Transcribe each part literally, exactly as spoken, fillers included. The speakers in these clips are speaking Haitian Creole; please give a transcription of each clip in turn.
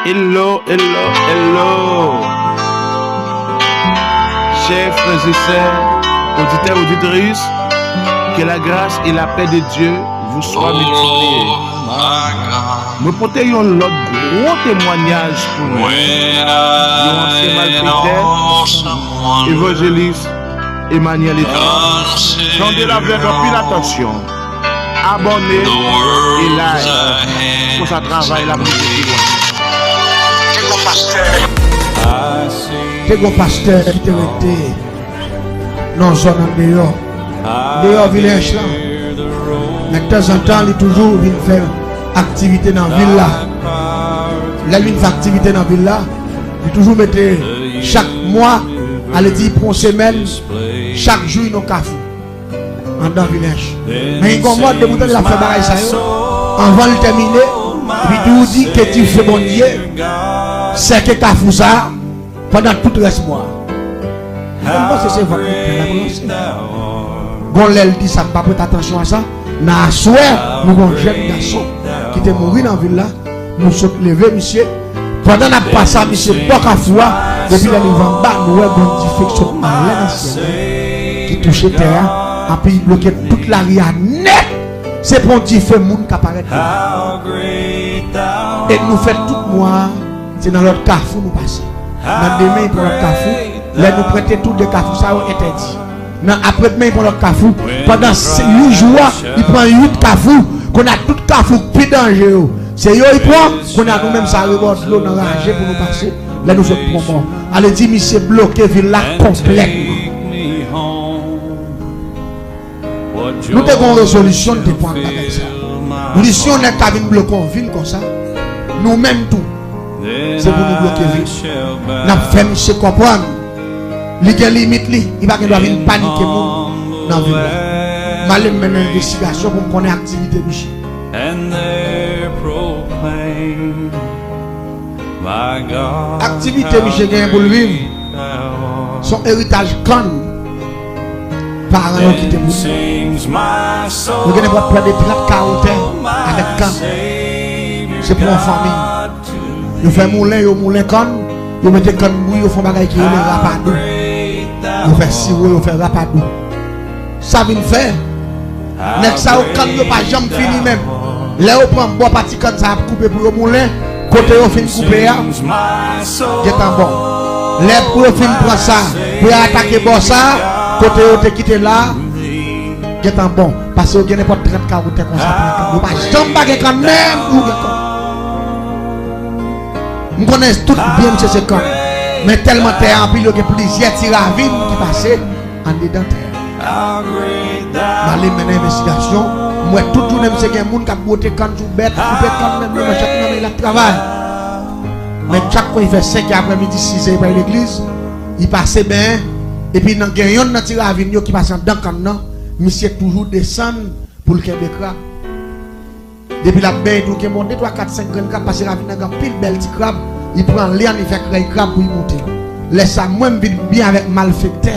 Hello, hello, hello. Chers frères et sœurs, auditeurs, auditrices, que la grâce et la paix de Dieu vous soient multipliées. Mwen pote yon lòt gwo temwayaj pou nou. Yon ansyen malfektè, evanjelis Emmanuel Etienne. Tande la avèk anpil atansyon. Abòne e like. Konsa travay la pou nou pi lwen. Te gon pastè ki te rete nan zòn andeyò, deyò vilaj la. Men tanzantan, li toujou vin fè aktivite nan vil la. Lè l vin fè aktivite nan vil la, li toujou mete chak mwa, ale di pou yon semèn, chak jou yon kafou anndan vilaj. Men gen yon mòd, depi w tande l ap fè bagay sa yo, anvan l tèmine, li toujou di ke dife Bondye sèke kafou sa a pandan tout rès mwa a. Mwen panse se vant li pran la pou lanse. Gon lè l di sa, m pa prete atansyon a sa. Nan aswè, nou gon jèn gason ki te mouri nan vil la. Nou sot leve misye. Pandan n ap pase a misye bò kafou a, depi lè l rive anba, nou wè gon dife k sot anlè nan syèl la, ki touche tè a, epi bloke tout lari a nèt. Se pa yon dife moun ka parèt. E nou fè tout mwa a, se nan lòt kafou nou pase. Nan demen, yon lòt kafou. Lè nou prete tou de kafou sa yo entèdi. Nan apre demen, yon lòt kafou. Pandan se uit jou a, li pran uit kafou. Kounye a tout kafou k pi danje yo, se yo li pran. Kounye a nou menm sa rebò dlo nan raje pou nou pase. Lè nou sot pran bò, ale di misye bloke vil la konplètman. Nou te gen yon rezolisyon nou te pran ak bagay sa. Nou di si yon nèg ka vin bloke yon vil konsa, nou menm tou, se pou nou bloke vil. N ap fè misye konprann li gen limit li, li pa gen dwa vin panike moun nan vil la. M ale m mennen envestigasyon pou m konnen aktivite misye. Aktivite misye genyen pou l viv, se yon eritaj kann paran yo kite pou nou. Yo gen nenpòt prè de trant kawo tè avèk kann. Se pou yon fanmi. Yo fè moulen, yo moulen kann, yo mete kann bouyi, yo fè yon bagay ki rele rapadou. Yo fè siwo, yo fè rapadou. Sa vin fè, nèg sa yo, kann yo pa janm fini menm. Lè yo pran bò pati kann sa ap koupe pou yo moulen, kote yo fin koupe a, gentan bon. Lè pou yo fin pran sa, pou yo atake bò sa, kote yo te kite la, gentan bon. Paske yo gen nenpòt trant kawo tè konsa pou yo kann. Yo pa janm pa gen kann menm pou yo gen kann. M konnen tout byen misye se kann. Men tèlman tè a anpil, yo gen plizyè ti ravin ki pase anndedan tè a. M ale mennen envestigasyon, m wè tout jounen misye gen moun k ap bwote kann sou bèt, koupe kann menm, yo manchèt nan men l ap travay. Men chak fwa li fè senk è aprèmidi, sis è li pral legliz, li pase benyen, epi nan gen yonn nan ti ravin yo ki pase anndan kann nan, misye toujou desann pou l kenbe krab. Depi l ap benyen tou, gen bon de, twa, kat, senk grenn krab, paske ravin nan gen anpil bèl ti krab, li pran lyann, li fè krèy krab pou li moute. Lè sa, mwen, m vin byen avèk malfektè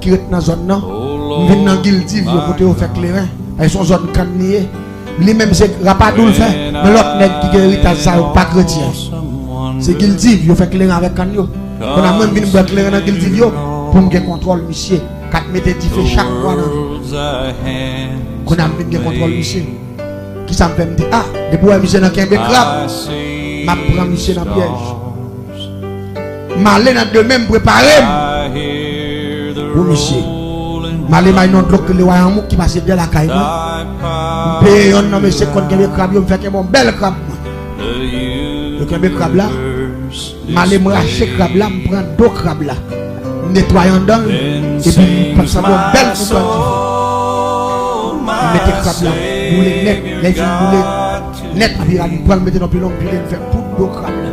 ki ret nan zòn nan. M vin nan Gildiv yo, kote yo fè kleren. Paske se yon zòn kann li ye. Li menm se rapadou l fè, men lòt nèg ki gen eritaj sa yo pa kretyen. Se Gildiv yo fè kleren avèk kann yo. Kounye a mwen, m vin bwè kleren nan Gildiv yo pou m gen kontwòl misye k ap mete dife chak mwa nan vil. Kounye a m vin gen kontwòl misye. Kisa m fè? M di, a, depi w wè misye nan kenbe krab, m ap pran misye nan pyèj. M ale nan demen, m prepare m pou misye. M ale bay nan dlo k rele Wayanmouk ki pase dèyè lakay mwen. M peye yonn nan mesye k konn kenbe krab yo, m fè kenbe yon bèl krab mwen. Yo kenbe krab la. M ale m rache krab la, m pran do krab la. M netwaye anndan l, epi m sanble yon bèl kout bandi. M mete krab la boule nèt, lè l fin boule nèt, epi m pran l mete nan pilon, m vide, m fè poud do krab la.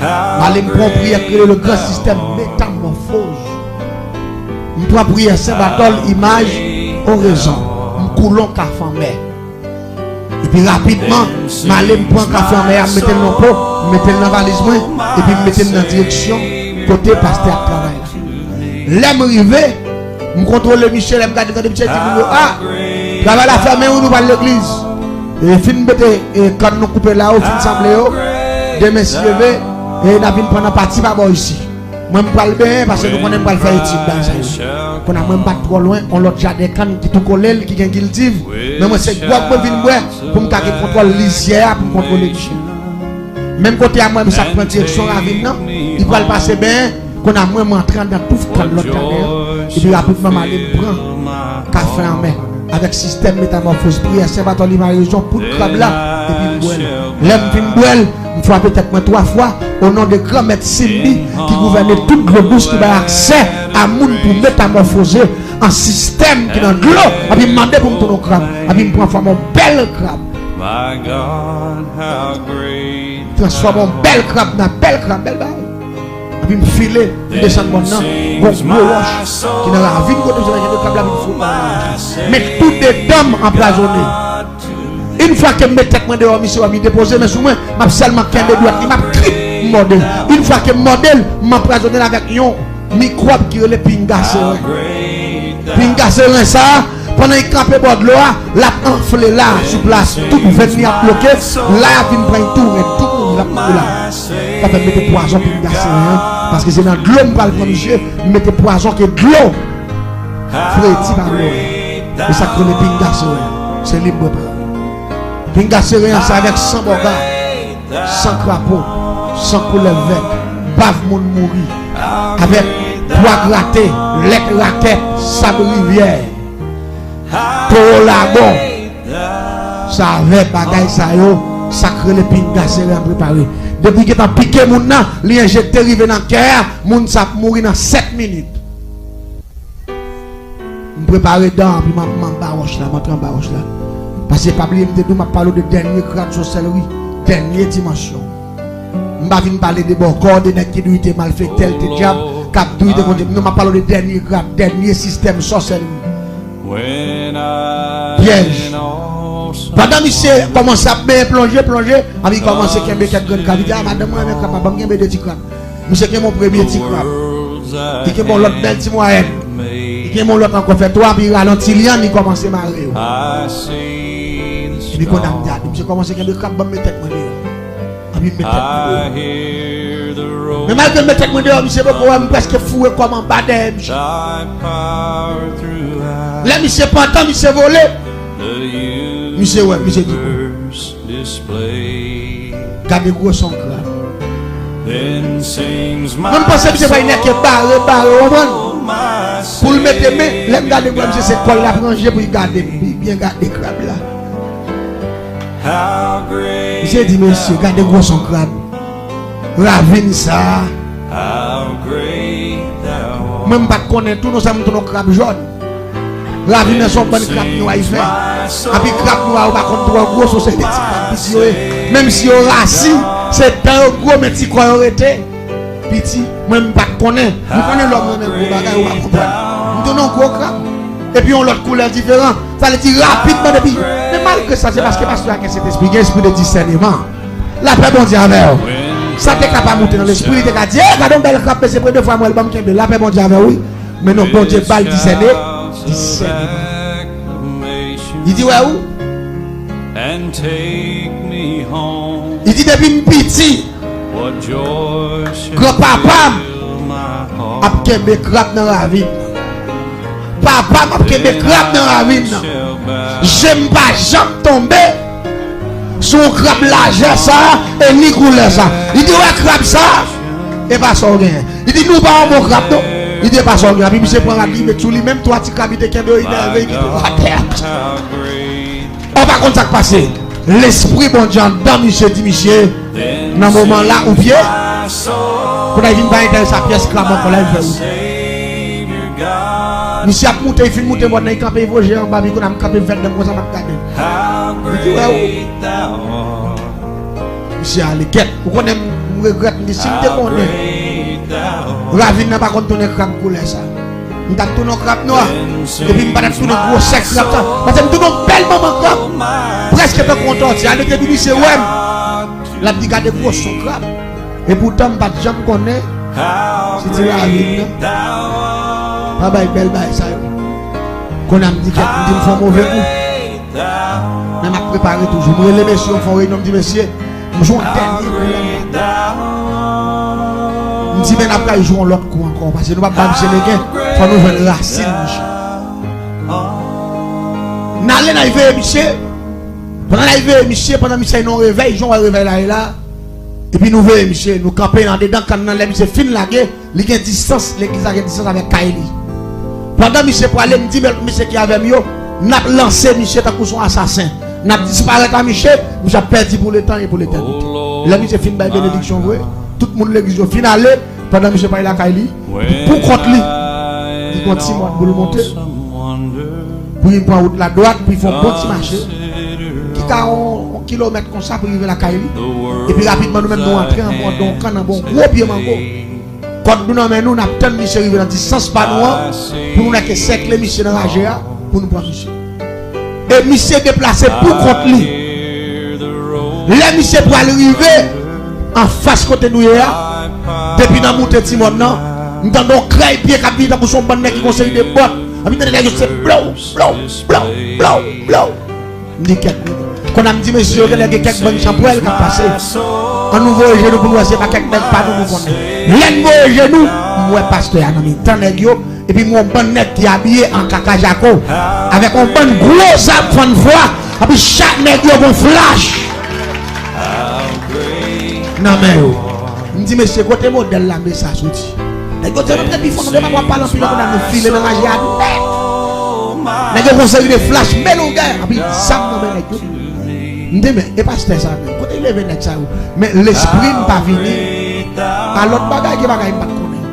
M ale m pran yon priyè k rele le grand système métamorphose. M pran priyè Sen Batòl, imaj, oraison. M koule yon kafe anmè. Epi rapidman, m ale m pran kafe anmè a, m mete l nan po, m mete l nan valiz mwen, epi m mete l nan direksyon kote pastè ap travay la. Lè m rive, m kontwole misye, lè m gade, gade misye, di moun yo, a, travay la fèmen wi, nou pral legliz. E fin mete, e, kann nou koupe la yo, fin sanble yo. Demen si Dye vle, E n ap vin pran nan pati pa bò isi. Mwen, m pral benyen, paske nou konnen m pral fè etid bagay sa yo. Kounye a, mwen, m pa t twò lwen, yon lòt jaden kann ki tou kole l, ki gen gildiv. Men mwen, se gwòg mwen vin bwè pou m ka gen kontwòl lizyè a, pou m kontwole misye. Menm kote a, mwen, m sa pran direksyon ravin nan, li pral pase benyen. Kounye a, mwen, m antre anndan touf kann lòt jaden an, epi rapidman, m ale, m pran kafe anmè avèk sistèm metamòfoz, priyè Sen Batòli Marezon, poud krab la, epi m bwè l. Lè m fin bwè l, m frape tèt mwen twa fwa, o non de Granmèt Simbi, ki gouvène tout dlo dous, ki bay aksè a moun pou metamòfoze an sistèm ki nan dlo, epi m mande pou m tounen yon krab, epi m pran fòm yon bèl krab. Transfòme yon bèl krab nan bèl krab, bèl bagay. Epi m file, m desann mòn nan, gon gwo wòch ki nan ravin kote m sot la, kenbe krab la, vin fout mòn nan. Men tou de dan m anpwazonnen. Yon fwa ke m met tèt mwen deyò, misye wè m, li depoze men sou mwen, m ap sèlman kenbe dwèt li, m ap trip, m mòde l. Yon fwa ke m mòde l, m anpwazonnen l avèk yon mikwòb ki rele pinga seren. Pinga seren sa a, pandan l kanpe bò dlo a, l ap anfle la sou plas, tout venn li ap bloke, la y ap vin pran l tou rèd, tou mouri, l ap mouri la. Sa fè m mete pwazon pinga seren an, paske se nan dlo m pral pran misye, m mete pwazon ke dlo fredi pa dlo. E sa k rele pinga seren, se li m prepare. Pinga seren an, se avèk san bòga, san krapo, san koulèv vèt, bav moun mouri, avèk pwa grate, lèt rakèt, sab rivyè, towo lagon. Se avèk bagay sa yo, sa k rele pinga seren an prepare. Depi gentan pike moun nan, li enjekte rive nan kè a, moun sa ap mouri nan sèt minit. M prepare dan an, epi m ap, m anba wòch la, m antre anba wòch la. Paske pa bliye m te di w m ap pale w de dènye grad sòsèlri, dènye dimansyon. M pa vin pale de bòkò, de nèg ki dwe te malfektè, l te dyab, k ap dwe te konte. Non, m ap pale w de dènye grad, dènye sistèm sòsèlri. Pyèj. Pandan misye kòmanse ap benyen, plonje, plonje, epi li kòmanse kenbe kèk grenn krab. Li di, "A, madanm mwen renmen krab, ban m kenbe de ti krab." Misye kenbe yon premye ti krab. Li kenbe yon lòt bèl ti mwayèn. Li kenbe yon lòt ankò, fè twa, epi li rale yon ti lyann, li kòmanse mare yo. Epi kounye a m gade, misye kòmanse kenbe krab, ban m met tèt mwen deyò. Epi m met tèt mwen deyò. Men malgre m met tèt mwen deyò, misye poko wè m, prèske foure kò m anba dèyè misye. Lè misye pantan, misye vole. Misye wè, misye di, "Gade gwosè yon krab." Mwen, m panse misye pral nèke bare, bare, w konprann? Pou l mete men, lè m gade m wè misye se kò l ap ranje pou l gade m, li byen gade krab la. Misye di, "Mesye, gade gwosè yon krab. Ravin sa a." Mwen, m pa t konnen tou, non sèlman m tounen yon krab jòn. Ravin nan se yon bann krab nwa li fè. Epi krab nwa yo pa konn twò gwo, se yon seri de ti krab piti yo ye. Menm si yo rasi, se dan yo gwo, men ti kò yo rete piti. Mwen, m pa t konnen. M konnen lè w renmen gwo bagay, ou pa konprann. M tounen yon gwo krab. Epi yon lòt koulè diferan. Sa vle di rapidman depi. Men malgre sa, se paske pastè a gen Sentespri, gen espri de disèneman. Lapè Bondye avè w. Sa te ka pa moute nan lespri, li te ka di, "E, gade yon bèl krab, mesye, premye fwa m wè l, ban m kenbe l." Lapè Bondye avè w, wi. Men non, Bondye ba l disène, disèneman. Li di, "Wè ou?" Li di, "Depi m piti, granpapa m ap kenbe krab nan ravin nan. Papa m ap kenbe krab nan ravin nan. Je m pa janm tonbe sou yon krab lajè sa a, e ni koulè sa." Li di, "Wè krab sa a, e pa sa w genyen." Li di, "Nou pa yon bon krab, non." Li di, "E pa sa w genyen." Epi misye pran rad li, met sou li, menm twa ti krab li te kenbe yo, li leve, li kite yo atè. Ou pa konn sa k pase. Lespri Bondye anndan misye di misye, nan moman la, ou pye. Kounye a, li vin pa enterese a pyès krab ankò, la, li fè wout. Misye ap moute, li fin moute mòn nan, li kanpe, li voye je anba, epi kounye a, m kanpe, m fè dan m konsa, m ap gade. Li di, "Wè ou?" Misye ale, gèt. Ou konnen m, m regrèt, m di, si m te konnen ravin nan pa konn tounen krab koulè sa, m t ap tounen yon krab nwa. Epi m pa t ap tounen gwosè krab sa. Paske m tounen yon bèl manman krab. Prèske tankou yon tòti. Annik epi misye wè m, l ap di, "Gade gwosè yon krab." Epoutan m pa t janm konnen si ti ravin nan pa bay bèl bagay sa yo. Kounye a m di, "Kèt," m di, "M fè yon move kou." Men m ap prepare toujou. M rele mesye yo, m fè yon reyinyon, m di, "Mesye, m jwe yon dènye kou la, m pa" N ap kay jwe yon lòt kou ankò, paske nou p ap ba misye legen, fò nou jwenn rasin misye. N ale, n al veye misye. Pandan n al veye misye, pandan misye nan revèy, jan w wè revèy la ye la, epi nou veye misye, nou kanpe andedan kann nan, lè misye fin lage, li gen distans, legliz la gen distans avèk kay li. Pandan misye prale, m di, men misye ki avè m yo, n ap lanse misye tankou se yon asasen. N ap disparèt a misye, misye ap pèdi pou letan e pou letènite. Lè misye fin bay benediksyon vre, tout moun legliz yo fin ale, pandan misye pral lakay li, pou kont li, li gon ti mòn pou l monte, pou l pran wout la dwat, pou l fè yon bon ti mache, ki ka yon, yon kilomèt konsa pou l rive lakay li. Epi rapidman, nou menm nou antre anba yon kann, anba yon gwo pye mango. Kòd nou nan men nou, n ap tann misye rive nan distans pa nou an, pou nou nèke sèkle misye nan raje a, pou nou pran misye. E misye deplase pou kont li. Lè misye pral rive anfas kote nou ye a, depi nan moute ti mòn nan, m tande yon krèy pye k ap vini tankou se yon bann nèg ki gon seri de bòt. Epi m tande nèg yo se blow, blow, blow, blow, blow. M di kèk moun. Kounye a m di, mesye, yo genlè gen kèk bann chanpwèl k ap pase. Ann nou voye je nou pou n wè si se pa kèk nèg pa nou nou konnen. Lè n voye je nou, m wè pastè a nan mitan nèg yo, epi m wè yon bann nèg ki abiye an kaka jako, avèk yon bann gwo zam fann fwa, epi chak nèg yo gon flach nan men yo. M di, mesye, kote modèl lame sa soti? Nèg yo di, nou te pi fò, nou te pa pale anpil, kounye a nou file nan raje a nèt. Nèg yo gon seri de flach, belougè, anpil zam nan men nèg yo. M di, men, e pastè sa menm, kote l leve nèg sa yo? Men lespri m pa vini a lòt bagay ke bagay m pa t konnen.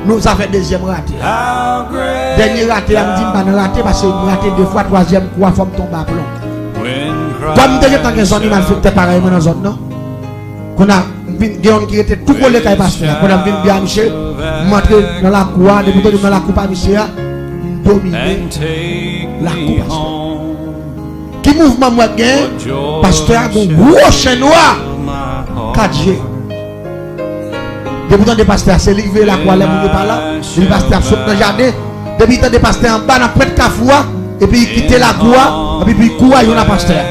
Nou, sa fè dezyèm rate. Dènye rate a, m di m pa nan rate, paske m rate de fwa, twazyèm kou a, fò m tonbe aplon. Kòm m te gentan gen zòn, malfektè parèy mwen nan zòn nan. Kounye a, m vin gen youn ki rete tou kole kay pastè a. Pandan m vin di a misye, m antre nan lakou a, depi m tande m nan lakou pa misye a, m domine lakou pastè a. Ki mouvman m wè k genyen? Pastè a gon gwo chen nwa, kat je. Depi w tande pastè a, se li k veye lakou a lè moun yo pa la. Depi pastè ap sot nan jaden, depi w tande pastè anba nan pwent kafou a, epi li kite lakou a, epi li kouri youn a pastè a.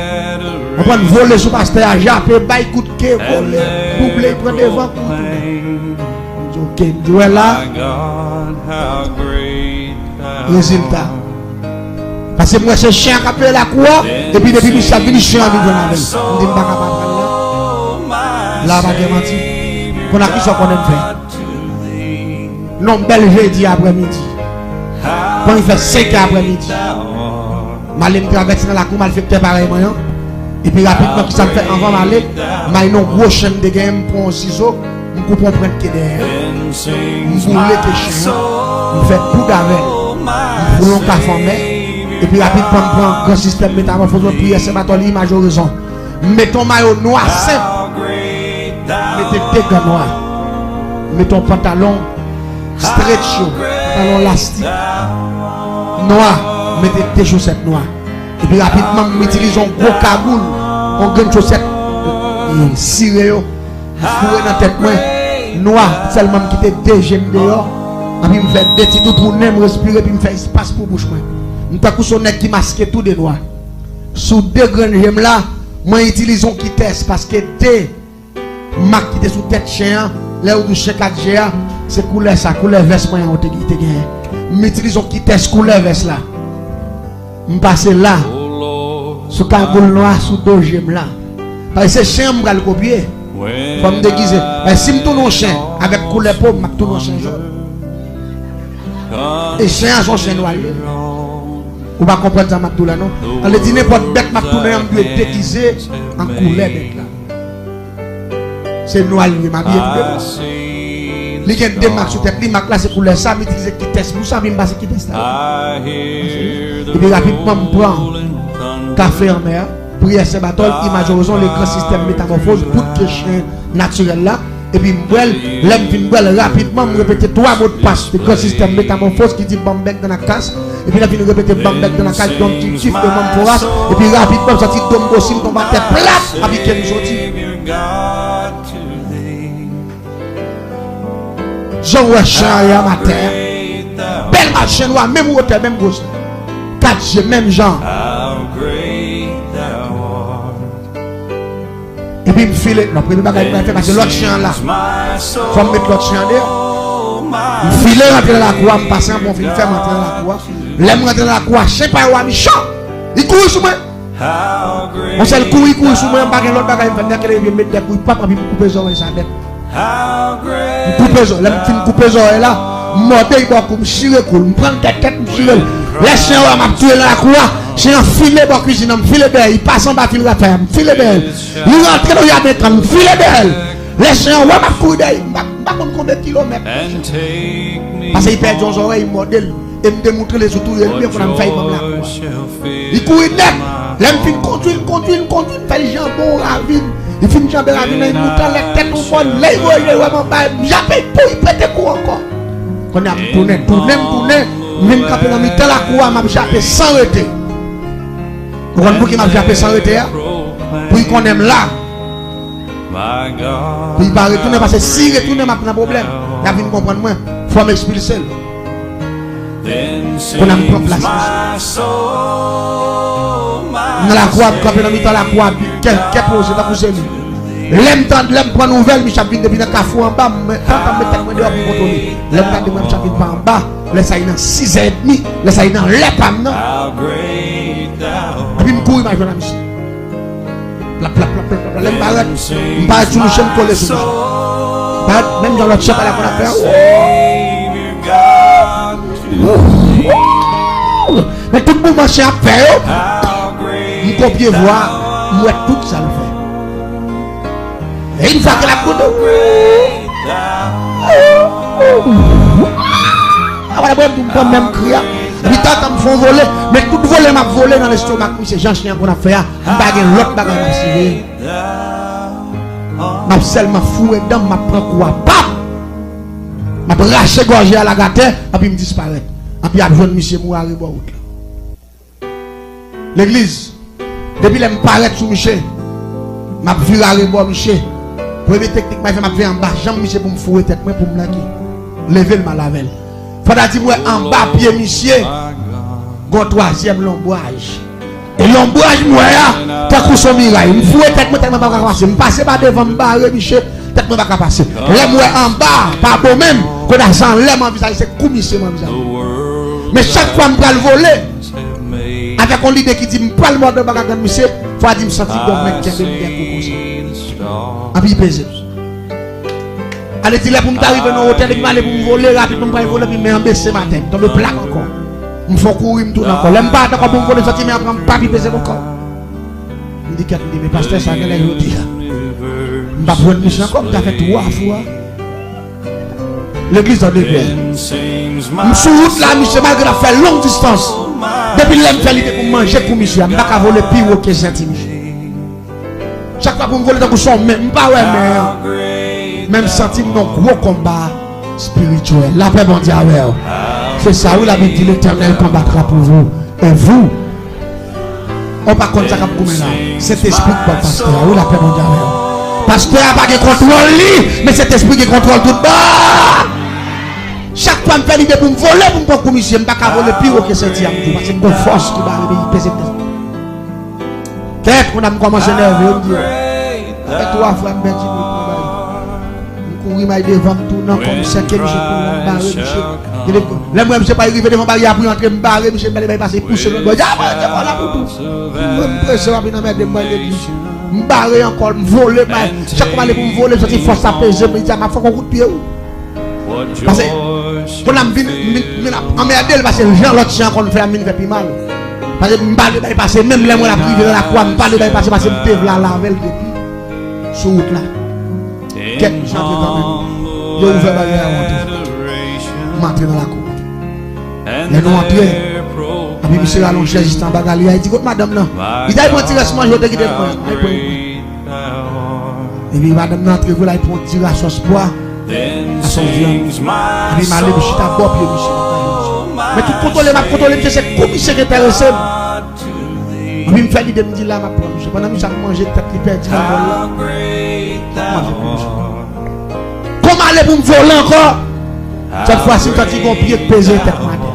Konprann, vole sou pastè a, jape, bay kout ke, vole, double, pran devan, kouri tounen. M di, oke, m di, wè la, rezilta. Paske m wè se chen an k ap veye lakou a, epi depi misye ap vini, chen an vin jwenn avè l. M di, m pa ka pa pran l la. La pa gen manti. Kounye a kisa w konnen m fè? Nan yon bèl jedi aprèmidi. Kòm li fè senkè aprèmidi. M ale, m travèse nan lakou malfektè parèy mwen an. Epi rapidman, kisa m fè anvan m ale? M al nan yon gwo chen m te genyen, m pran yon sizo, m koupe yon pwent ke dèyè a. M boule ke chen an, m fè poud avè l. M foule yon kafou anmè. Epi rapidman, m pran gran sistèm metamòfoz mwen, priyè Sen Batòl, imaj oraison. M mete yon mayo nwa senp. M mete de gan nwa. M mete yon pantalon stretch yo, pantalon lastik nwa, m mete de chosèt nwa. Epi rapidman, m itilize yon gwo kagoul, yon grenn chosèt, e, sire yo, m foure nan tèt mwen, nwa, sèlman m kite de je m deyò, epi m fè de ti twou pou nen m respire, epi m fè espas pou bouch mwen. M tankou se yon nèg ki maske tou de nwa. Sou de grenn je m la, mwen itilize yon kitès, paske de mak ki te sou tèt chen an, lè yo di w chen kat je a, se koulè sa, koulè vès mwen an, ou te, te genyen. M itilize yon kitès koulè vès la. M pase la, sou kagoul nwa, sou do je m la. Paske se chen an m pral kopye. Fò m degize. Paske si m tounen yon chen avèk koulè po m, m ap tounen yon chen jòn. E chen an se yon chen nwa l ye. Ou pa konprann sa m ap di w la, non? Sa vle di nenpòt bèt m ap tounen an, m dwe degize an koulè bèt la. Se nwa l ye, m abiye tou de nwa. Li gen de mak sou tèt li, mak la se koulè sa, m itilize kitès pou sa, epi m pase kitès la. Epi rapidman, m pran kafe anmè a, priyè Sen Batòl, imaj oraison, le gran sistèm metamòfoz, poud ke chen natirèl la, epi m bwè l, lè m fin bwè l, rapidman, m repete twa modpas de gran sistèm metamòfoz ki di, ban m bèk dan nan kas, epi lè m fin repete ban m bèk dan nan kas, don ti tif de manm foras, epi rapidman, m santi do m gwosi, m tonbe atè plat, epi ke m soti. Jan w wè chen an ye a maten an. Bèl mas chen nwa, menm wotè, menm gwosè. Kat je, menm jan. Epi m file. Non, premye bagay m pral fè, pase lòt chen an la. Fò m met lòt chen an deyò. M file rantre nan lakou a, m pase an bon fil fè, m rantre nan lakou a. Lè m rantre nan lakou a, chen pa yo a mechan. Li kouri sou mwen. Yon sèl kouri, kouri sou mwen, m pa gen lòt bagay m fè, nan kele epi m met de kouri pap, epi m koupe zòrèy sa nèt. M koupe zò, lè m fin koupe zòrèy la, m mòde l bò kou, m chire kou l, m pran l tèt tèt, m chire l. Lè chen an wè m ap touye l nan lakou a, chen an file bò kwizin nan, m file dèyè, li pase anba fil rafè a, m file dèyè l. Li rantre nan jaden kann, m file dèyè l. Lè chen an wè m ap kouri dèyè, m pa, m pa konn konbyen kilomèt. Pase li pèdi yon zòrèy, m mòde l. E m te moutre l sou touye l, men kounye a m fè l ban m lakou a. Li kouri nèt. Lè m fin kondui l, kondui l, kondui l, m fè l janbe yon ravin. Li fin janbe ravin nan, li moute anlè tèt yon bò, lè li voye l wè m anba, m jape pou li pete kou ankò. Kounye a m tounen, tounen, m tounen, m vin kanpe nan mitan lakou a, m ap jape san rete. Ou konn pouki m ap jape san rete a? Pou li konnen m la. Pou li pa retounen, paske si li retounen, m ap nan pwoblèm. Y ap vin konprann mwen. Fò m ekspilse l. Kounye a m pran plas misye. M nan lakou a, m kanpe nan mitan lakou a, kè, kè poze tankou se li. Lè m tande, lè m pran nouvèl, misye ap vin depi nan kafou anba, m tantan met tèt mwen deyò pou m kontwole. Lè m gade, m wè misye ap vin pa anba. Lè sa li nan sis è edmi, lè sa li nan lè pa m nan. Epi m kouri, m al jwenn a misye. Plap, plap, plap, plap, plap, plap. Lè m parèt, m parèt sou misye, m kole sou misye. M parèt, menm jan lòt chen pa la konn ap fè. Men tout mouvman chen ap fè yo, m kopye vwa, m wè tout sa l fè. E yon fwa ke l ap koute. Apre, apre, m pran menm kri a. Li tantan m fè yon vole, men tout vole m ap vole nan lestomak misye, jan chen an konn ap fè a. M pa gen lòt bagay m ap siveye. M ap sèlman foure dan m, m ap pran kou a, pap! M ap rache gòje a lage atè, anpi m disparèt. Anpi y ap jwenn misye mouri arebò wout la. Legliz, depi lè m parèt sou misye, m ap vire arebò misye. Premye teknik m ap fè, m ap veye anba janm misye pou m foure tèt mwen, pou m lage. Leve l, m al avè l. Fò ta di m wè anba pye misye, gon twazyèm lonbraj. E lonbraj m wè a, tankou s on miray. M foure tèt mwen tèlman m pa ka pase. M pase pa devan, m bare misye, tèt mwen pa ka pase. Lè m wè anba, pa bò menm, kounye a se anlè m anvizaje, se kou misye m anvizaje. Men chak fwa m pral vole, avèk yon lide ki di m pral mòde anba gagann misye, fò a di m santi gòm nèg kenbe m dèyè kou konsa. Anpi peze m. Ale di lè pou m ta rive nan wotè, depi m ale pou m vole, rapidman m pral vole, epi men an bese m atè, m tonbe plat ankò. M fè yon kouri, m tounen ankò. Lè m parèt ankò pou m vole, m santi men an pran m, pap, li peze m ankò. M di kèt, m di, men pastè sa genlè jodi a m p ap jwenn misye ankò, m ta fè twa fwa. Legliz an degrè. M sou wout la, misye, malgre n ap fè long distans. Depi lè m fè lide pou m manje kou misye a, m pa ka vole pi wo ke senti misye. Chak fwa pou m vole tankou s on men, m pa wè men an. Men m santi m nan gwo konba espirityèl. Lapè Bondye avè w. Se sa wi, Labib di, L'Éternel combattra pour vous. Et vous? Ou pa konn sa k ap goumen la. Sentespri k bat pastè a. Wi, lapè Bondye avè w. Pastè a pa gen kontwòl li, men Sentespri gen kontwòl tout ba. Chak fwa m fè lide pou m vole, pou m pran kou misye, m pa ka vole pi wo ke senti a m tou, paske m gon fòs ki bare m, li peze m. Kèt, kounye a m kòmanse nève, m di, sa fè twa fwa m pèdi bout nan bagay. M kouri, m al devan, m tounen ankò, m sèke misye, kounye a m bare misye. Lè m wè misye pa rive devan baryè a pou l antre, m bare misye, m pale bay pase, pouse lòt bò. Ya, mwen, te vòlè pou tou. M prese, w ap vin anmède m, mwen, legliz. M bare ankò, m vole, bay. Chak fwa m ale pou m vole, m santi fòs la peze m, li di, m ap fè yon kout pye, wi. Pase, kounye a m vin, m vin, m vin ap anmède l, pase jan lòt chen an konn fè a, m vin fè pi mal. Pase m pa vle bay pase, menm lè m wè l ap rive nan lakou a, m pa vle bay pase, pase m te vle al avè l depi sou wout la. Kèt, misye antre kanmenm. Yo ouvè baryè a, yo antre. M antre nan lakou. Lè nou antre, epi misye rale yon chèz jis anba galri a, li di, kot madanm nan? Li di, al pran ti rès manje w te kite pou mwen. Al pran. Epi madanm nan antre vre, l al pran yon ti rasòs pwa, ak yon vyann. Epi m ale, m chita bò pye misye, m ap gade misye. Men tout kontwole m ap kontwole misye, se kou misye ki enterese m. Epi m fè lide, m di, la m ap pran misye. Pandan misye ap manje, tèt li pèdi nan bòl la. M ap manje pou misye. Kon m ale pou m vole ankò, sèt fwa si m santi gon pye k peze tèt mwen atè.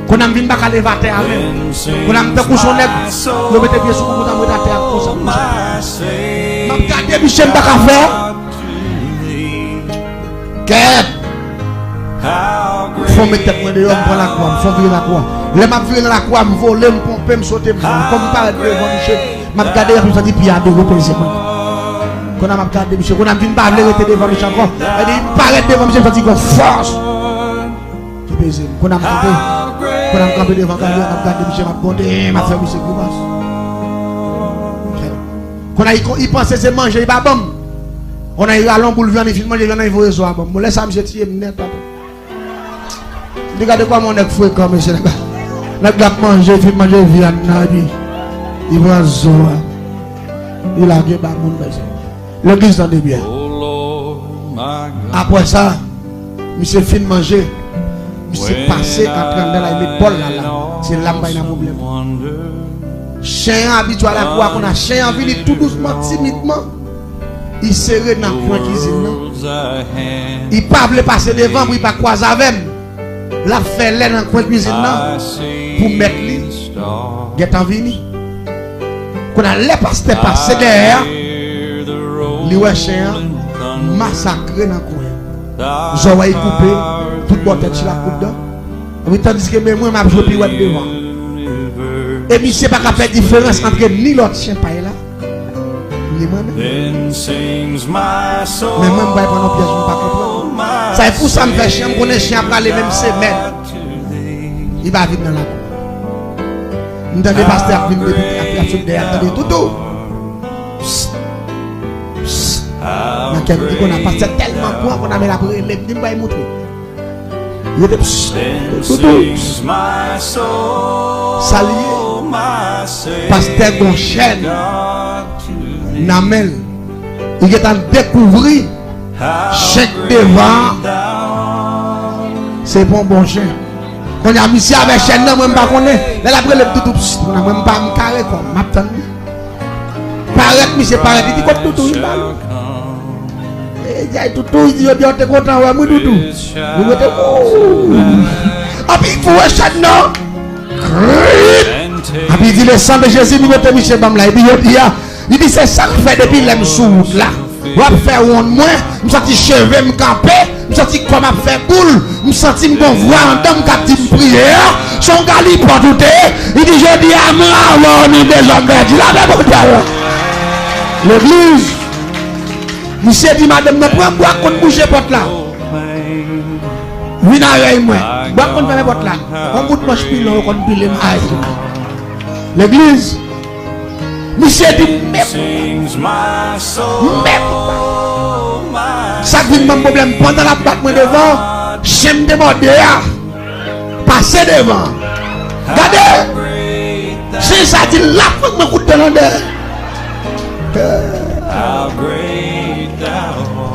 Kounye a m vin pa ka leve atè a menm. Kounye a m tankou se yon nèg yo mete pye sou kou, konsa m ret atè a konsa, konsa. M ap gade misye, m pa ka fè. Kèt! Fò m met tèt mwen deyò, m pran lakou a, m fè vire lakou a. Lè m ap vire nan lakou a, m vole, m ponpe, m sote, m kòm m parèt devan misye. M ap gade, epi m santi pye a dewoule peze mwen. Kounye a m ap gade misye, kounye a m vin pa vle rete devan misye ankò. Epi m parèt devan misye, m santi gon fòs ki peze m. Kounye a m kanpe. Kounye a m kanpe devan kamyon, m ap gade misye, m ap gwonde, m ap fè misye grimas. Kounye a li panse se manje li pa ban m. Kounye a li rale yon boul vyann, li fin manje vyann nan, li voye zo a ban m. Bon, lè sa a misye tiye m nèt, papa. Li gade kòman yon nèg frekan, mesye, nèg la. Nèg la ap manje, fin manje vyann nan, epi li pran zo a. Li lage ba moun, mesye. Legliz, tande byen. Apre sa, misye fin manje, misye pase antre anndan la, li met bòl la la. Se la m bay nan pwoblèm. Chen an abitye al lakou a, kounye a chen an vini tou dousman, timidman. Li sere nan kwen kizin nan. Li pa vle pase devan pou li pa kwaze avè m. L ap fè lè nan kwen kizin nan pou mèt li gentan vini. Kounye a, lè pastè pase dèyè a, li wè chen an masakre nan kwen. Zòrèy koupe, tout bò tèt chita kout dan. Wi, tandiske men mwen, m ap jwe piwèt devan. E misye pa ka fè diferans antre ni lòt chen pay la, ni mwen menm. Men mwen, m bay pran yon pyès, m pa konprann. Sa e pou sa m fè chen, m konnen chen ap prale menm semèn. Li pa vin nan lakou. M tande pastè ap vin depi, ap, ap sot dèyè, ap tande toutou. Psst. Psst. Nan kè m di kounye a, pastè tèlman pran, kounye a men l ap rele m, di m bay moutre. Yo te psst, toutou, psst. Sa li ye? Pastè gon chèn nan men l. Li gentan dekouvri chen k devan an se pa yon bon chen. Kounye a, misye avè chèn nan, mwen m pa konnen. Lè l ap rele m toutou, psst, kounye a, mwen m pa, m kare kò m, m ap tann li. Parèt, misye parèt, li di, "Kot toutou?" Li pale. E, jay toutou, li di, "Yo, byen, te kontan wè m, wi, toutou." Li rete, "Ooh." Anpi, pou wè chèn nan. Krit! Anpi, li di, "Le sang de Jésus, nou mete misye ban m la." Epi, yo di, a, li di, "Se sa k fè depi lè m sou wout la. W ap fè wonn mwen, m santi cheve m kanpe, m santi kò m ap fè boul, m santi m gon vwa anndan m k ap di m priye a, se yon galipòt ou te ye." Li di, "Jodi a, mwen avè w, nou dezòm pèdi." Lapè Bondye avè w. Legliz, misye di madanm nan, "Pran bwa k konn bouche pòt la. Vin avèk mwen. Bwa k konn fèmen pòt la. Yon bout manch pilon yo konn pile m ay." Legliz, misye di, "Mèt, mèt, sa k vin ban m pwoblèm pandan l ap bat mwen devan, chen m te mòde a pase devan." Gade, chen sa di l ap fè mwen kout dan nan dèyè.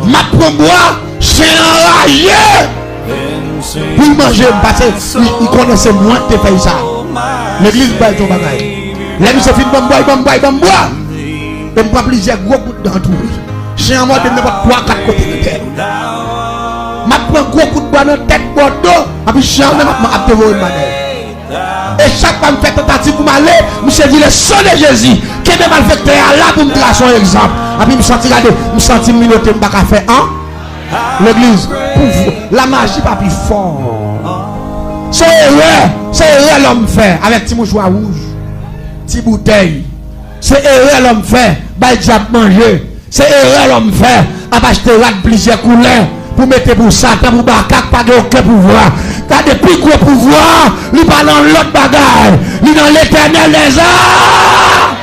M ap pran bwa, chen an raje pou l manje m, paske li, li konnen se mwen ki te fè l sa. Legliz bay yon bagay. Lè misye fin ban m bwa, li ban m bwa, li ban m bwa. E m pran plizyè gwo kout dan tou wi. Chen an mòde m nenpòt twa, kat kote nan tèt. M ap pran gwo kout bwa nan tèt, bò do, anpi chen an menm ap, ap devore m bagay. E chak fwa m fè tantativ pou m ale, misye di, "Le sang de Jésus, kenbe malfektè a la pou m trase yon egzanp." Anpi m santi, gade, m santi m minote, m pa ka fè an. Legliz, pou, lamaji pa pi fò. Se erè, se erè lòm fè avèk ti mouchwa wouj, ti boutèy. Se erè lòm fè, bay dyab manje. Se erè lòm fè, ap achte rad plizyè koulè pou mete pou Satan, pou baka k pa gen okenn pouvwa. Gade, pi gwo pouvwa, li pa nan lòt bagay, li nan Letènèl dèzame.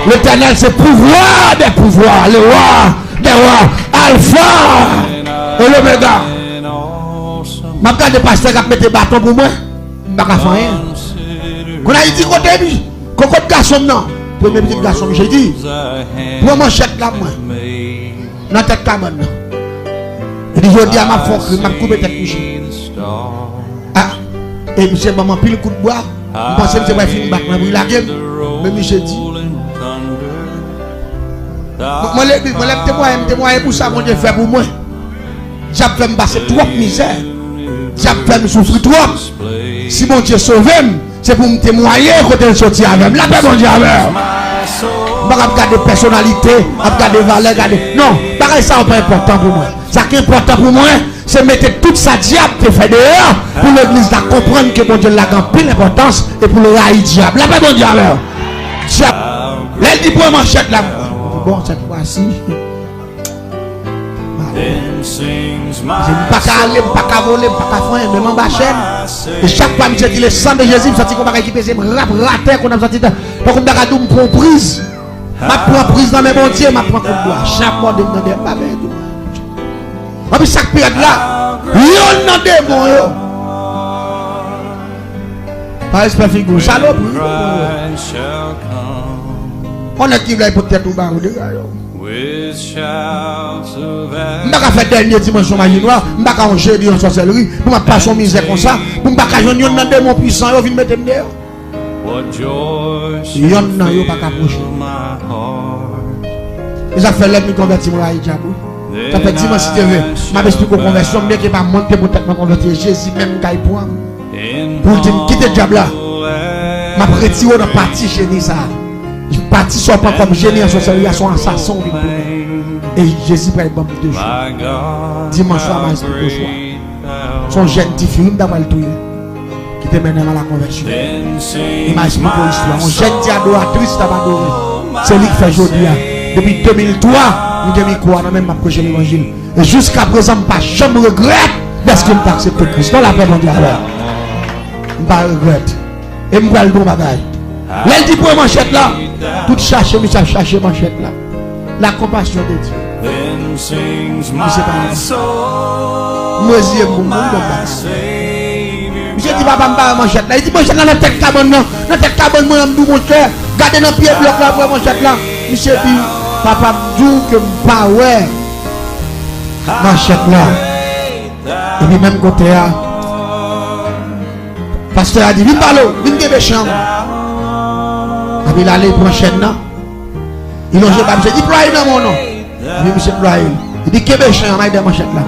Letènèl se pouvwa dè pouvwa, le wa dè wa, Alfa e Lomega. M ap gade pastè k ap mete baton pou mwen, m pa ka fè anyen. Kounye a, li di, "Kote mi?" Kokot gason m nan, premye pitit gason m, misye di, "Pran manchèt la pou mwen, nan tèt kabann nan." Li di, "Jodi a, m ap fè yon krim, m ap koupe tèt misye." A, e misye ban m anpil kout bwa, m panse misye pral fin bat mwen pou l lage m. Men misye di, mwen, mwen lè, mwen lè m temwaye, m temwaye pou sa Bondye fè pou mwen. Dyab fè m pase twòp mizè. Dyab fè m soufri twòp. Si Bondye sove m, se pou m temwaye kote l soti avè m. Lapè Bondye avè w. M pa ka ap gade pèsonalite, ap gade valè, gade. Non, bagay sa yo pa enpòtan pou mwen. Sa ki enpòtan pou mwen, se mete tout sa dyab te fè deyò, pou legliz la konprann ke Bondye l la gen anpil enpòtans e pou l rayi dyab. Lapè Bondye avè w. Dyab, lè l di pran manchèt la, m di, bon, sèt fwa si. M pa ka ale, m pa ka vole, m pa ka fè anyen, men m anba chèn. E chak fwa misye di le sang de Jésus, m santi gon bagay ki peze m, rap atè, konn ap santi tankou m ta ka di w m pran yon priz. M ap pran priz nan men Bondye, m ap pran kout bwa. Chen ap mòde m nan dèyè, m pa veye tou. Anpi sa k pi rèd la, yonn nan demon yo. Pa respè figi w, salopri, wi, demon yo. On nèg ki vle pot tèt ou ba ou dega yo. M pa ka fè dènye dimansyon maji nwa, m pa ka yon jedi yon sòsèlri, pou m ap pase yon mizè konsa, pou m pa ka jwenn yonn nan demon pwisan yo vin mete m deyò. Yonn nan yo pa ka pwoche. E sa fè lè m konvèti m rayi dyab wi. Sa fè dimanch si Dye vle, m ap esplike w konvèsyon m, byenke pa mwen ki te pou tèt mwen konvèti, e Jezi menm ki pran m. Pou l di m kite dyab la, m ap retire w nan pati jeni sa a. Pati sa w pran kòm jeni an sòsèlri a, se yon asasen w vin tounen. E Jezi pral ban m de jou. Dimanch swa, m a esplike w swa. Se yon jèn tifi wi m ta pral touye ki te mennen m a la konvèsyon. E m a esplike w istwa. Yon jèn ti adoratris t ap adore. Se li k fè jodi a. Depi de mil twa, m gen mikwo a nan men m, m ap preche levanjil. E jiska prezan, m pa janm regrèt dèske m te aksepte Kris. Non, lapè Bondye avè w. M pa regrèt. E m pral di w yon bagay. Lè l di pran manchèt la, tout chache misye ap chache manchèt la. La compassion de Dieu. Misye pa la. M reziye m pou m mouri nan bagay. Misye di, papa, m pa wè manchèt la. Li di, manchèt la nan tèt kabann nan. Nan tèt kabann mwen an, m di w, monchè, gade nan pye blòk la, pou w wè manchèt la. Misye di, papa, m di w ke m pa wè manchèt la. Epi menm kote a, pastè a di, vin pale w, vin kenbe chan an. Epi l ale, li pran chèn nan. Li lonje ba misye, li plwaye nan men w non. Epi misye plwaye l. Li di, kenbe chan an, m al dèyè manchèt la.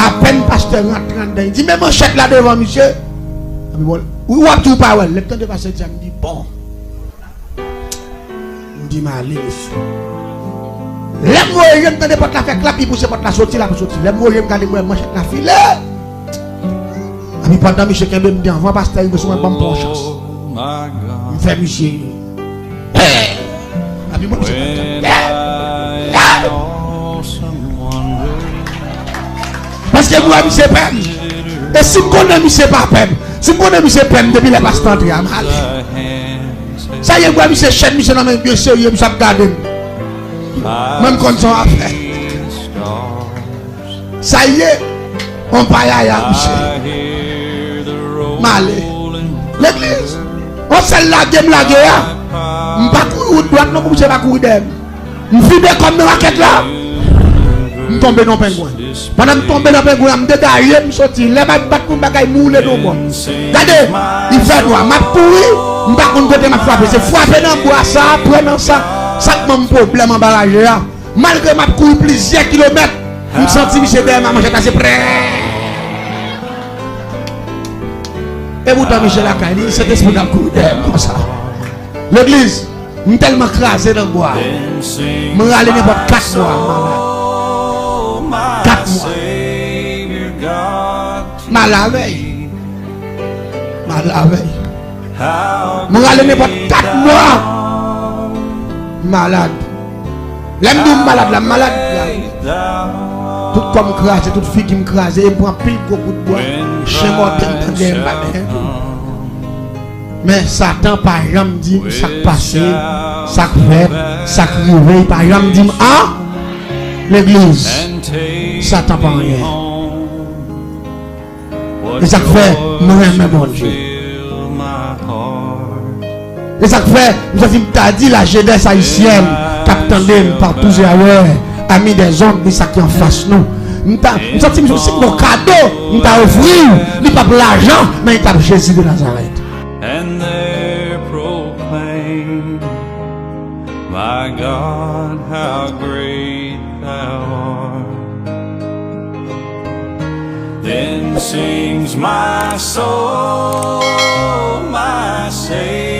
Apèn pastè rantre anndan, li di, men manchèt la devan misye. Epi bon, w ap di w pa wè l. Lè m tande pastè di sa, m di, bon. M di m ale, mesye. Lè m voye je m, tande pòt la fè klap, li pouse pòt la soti, l ap soti. Lè m voye je m, gade m wè manchèt la file. Epi pandan misye kenbe m devan, pastè rive sou mwen, ban m pran yon chans. M fè misye. Epi mwen, misye pa t janm. Paske m wè misye pè m. E si m konnen misye pa pè m, si m konnen misye pè m depi lè pastè antre a, m ale. Sa ye, m wè misye chèn misye nan men byen serye, misye ap gade m. Mwen m konn sa w ap fè. Sa ye, on payaya misye. M ale. Legliz, on sèl lage m lage a. M pa kouri wout dwat non pou misye pa kouri dèyè m. M vide kò m nan rakèt la. M tonbe nan pengwen. Pandan m tonbe nan pengwen an, m degaje, m soti. Lè m ap bat pou m bagay, m woule de yon bò. Gade, li fè nwa, m ap kouri, m pa konn kote m ap frape. Se frape nan bwa sa, pran nan sa. Sa k ban m pwoblèm anba raje a. Malgre m ap kouri plizyè kilomèt, m santi misye dèyè m a manchèt la, se prè. E poutan misye lakay li, Sentespri t ap kouri dèyè m konsa. Legliz, m tèlman kraze nan bwa. M rale nenpòt kat mwa, m malad. Kat mwa. M al avè l. M al avè l. M rale nenpòt kat mwa. M malad. Lè m di w m malad la, m malad la wi. Tout kò m kraze, tout figi m kraze, e m pran pil gwo kout bwa. Chen mòde m tande m pa benyen tou. Men Satan pa janm di m sa k pase, sa k fèt, sa k rive, li pa janm di m an. Legliz, Satan pa anyen. E sa k fè m renmen Bondye. E sa k fè m santi m ta di la jeunesse haïtienne k ap tande m partout et ailleurs, amis des ondes, ni sa ki anfas nou. M ta, m santi m si gon kado m ta ofri w, li p ap lajan, men li t ap Jezi de Nazarèt. And they proclaim, my God, how great thou art. Then sing My soul, my Savior.